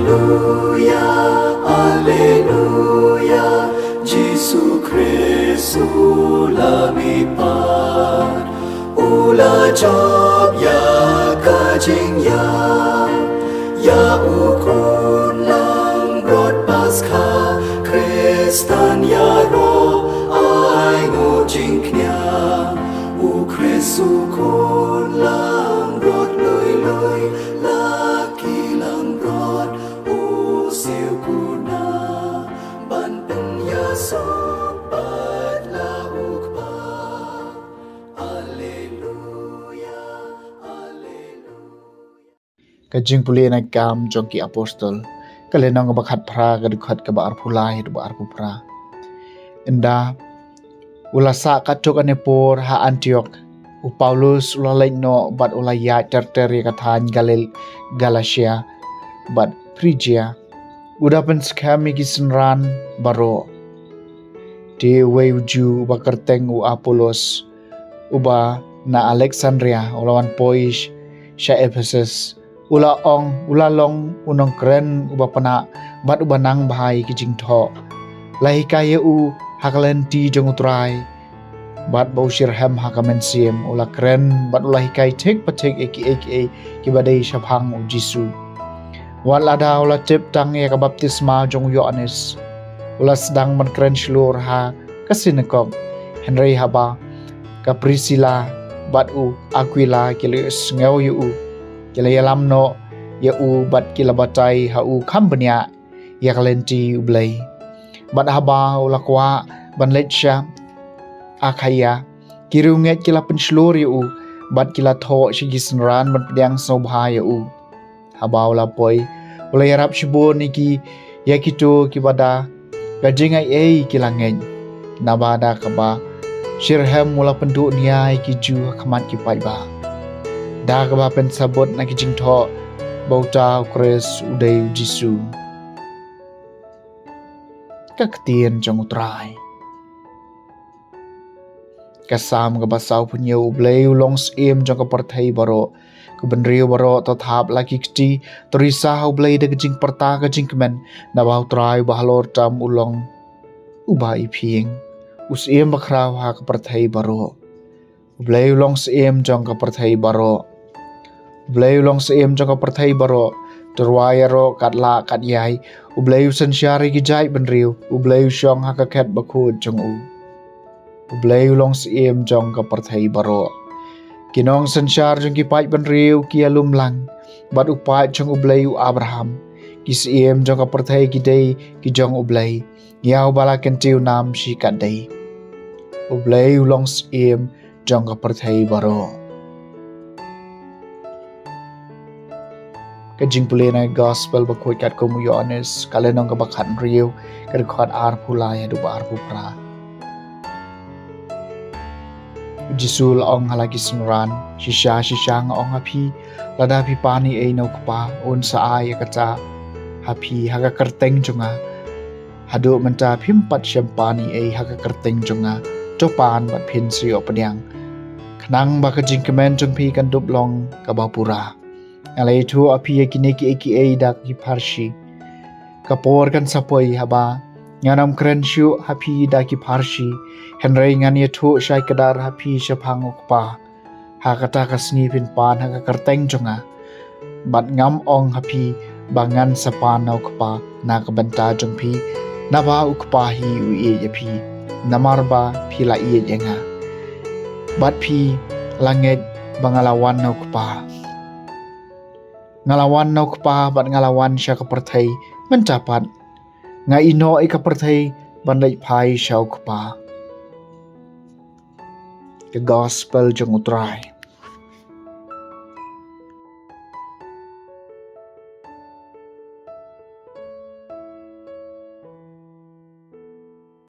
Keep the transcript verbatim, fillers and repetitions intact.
Alleluia, Alleluia, Jisu Khrist u la mihpat, u la jop ïa ka jingïap, ïa u khun langbrot Paskha, Khristan ïaroh ai nguh jingkñia, u Khrist u khun langbrot lui lui, la ki langbrot u siew kuna ban pynïasoh pat la u Kpa. Alleluia, Alleluia. Ka jingpule na Kam jong ki Apostol, ka lynnong kaba khatphra, ka dkhot kaba arphew lai haduh ba arphew phra. Ynda u la sah katto katne por ha Antiok, u Paulus u la leit noh bad u la ïaid ter ter ïa ka thaiñ Galil, Galatia bad Phrijia. U da pynskhem ïa ki synran baroh. Te uwei u Jiw uba kyrteng u Apolos, uba na Aleksandria, u la wan poi sha Ephesus. U la ong, u la long u nongkren uba pynah bad uba nang bha ïa ki jingthoh. La hikai ïa u ha ka lynti jong U Trai, bad ba u shyrhem ha ka mynsiem, u la kren bad u la hikai thik pa thik ïa kiei kiei kiba dei shaphang U Jisu. Wat lada u la tip tang ïa ka baptisma jong u Ïoannis, u la sdang ban kren shlur ha ka sinagog. Hynrei haba ka Prisila bad u Akwila ki la ïohsngew ïa u, ki la ïalam noh ïa u bad ki la batai ha u kham bniah ïa ka lynti U Blei. Bad haba u la kwah ban leit sha Akhaia, ki riewngeit ki la pynshlur ïa u bad ki la thoh sha ki synran ban pdiang sngewbha ïa u. Haba u la poi, u la ïarap shibun ïa ki, ïa kito kiba da ka jingaiei ki la ngeit. Naba da kaba shyrhem u la pynduh nia ïa ki Jiw ha khmat ki paidbah, da kaba pynsabut na ki jingthoh ba uta u Khrist u dei U Jisu. Ka ktien jong U Trai. Ka Salm kaba sawphew hynñiew. U Blei u long syiem jong ka pyrthei baroh. Ki bynriew baroh to thap la ki kti, to risa ha U Blei da ka jingpyrta ka jingkmen, naba U Trai uba halor tam u long uba iphieng, u syiem bakhraw ha ka pyrthei baroh. U Blei u long syiem jong ka pyrthei baroh. U Blei u long syiem jong ka pyrthei baroh. To rwai ïaroh kat lah kat ïai. U Blei u synshar ïa ki jait bynriew. U Blei u shong ha ka khet bakhuid jong u. U Blei u long syiem jong ka pyrthei baroh. Ki nongsynshar jong ki paid bynriew ki ïalum lang bad u paid jong U Blei u Abraham. Ki syiem jong ka pyrthei ki dei ki jong U Blei, ïa uba la kyntiew nam shikatdei. U Blei u long syiem jong ka pyrthei baroh. Ka jingpule na Gospel bakhuid katkum u Ïoannis, ka lynnong kaba khathynriew, ka dkhot arphew lai haduh ba arphew phra. U Jisu u la ong ha la ki synran, shisha shisha nga ong ha phi, lada phi pan ei ei na u Kpa, un sa ai ïa kata ha phi ha ka kyrteng jong nga. Haduh mynta phim pat shym pan ei ei ha ka kyrteng jong nga. To pan bad phin sa ïoh pdiang, khnang ba ka jingkmen jong phi kan dup long kaba pura. Nga la ïathuh ha phi ïa kine kiei kiei da ki pharshi. Ka por kan sa poi haba ngan ym kren shuh ha phi da ki pharshi, hynrei ngan ïathuh shai kdar ha phi shaphang u Kpa. Ha kata ka sngi phin pan ha ka kyrteng jong nga. Bad ngam ong ha phi ba ngan sa pan na u Kpa na ka bynta jong phi, naba u Kpa hi u ïeit ïa phi, namar ba phi la ïeit ïa nga. Bad phi la ngeit ba nga la wan na u Kpa. Nga la wan na u Kpa bad nga la wan sha ka pyrthei. Mynta pat nga ïehnoh ïa ka pyrthei ban leit phai sha u Kpa. Ka Gospel jong u Trai.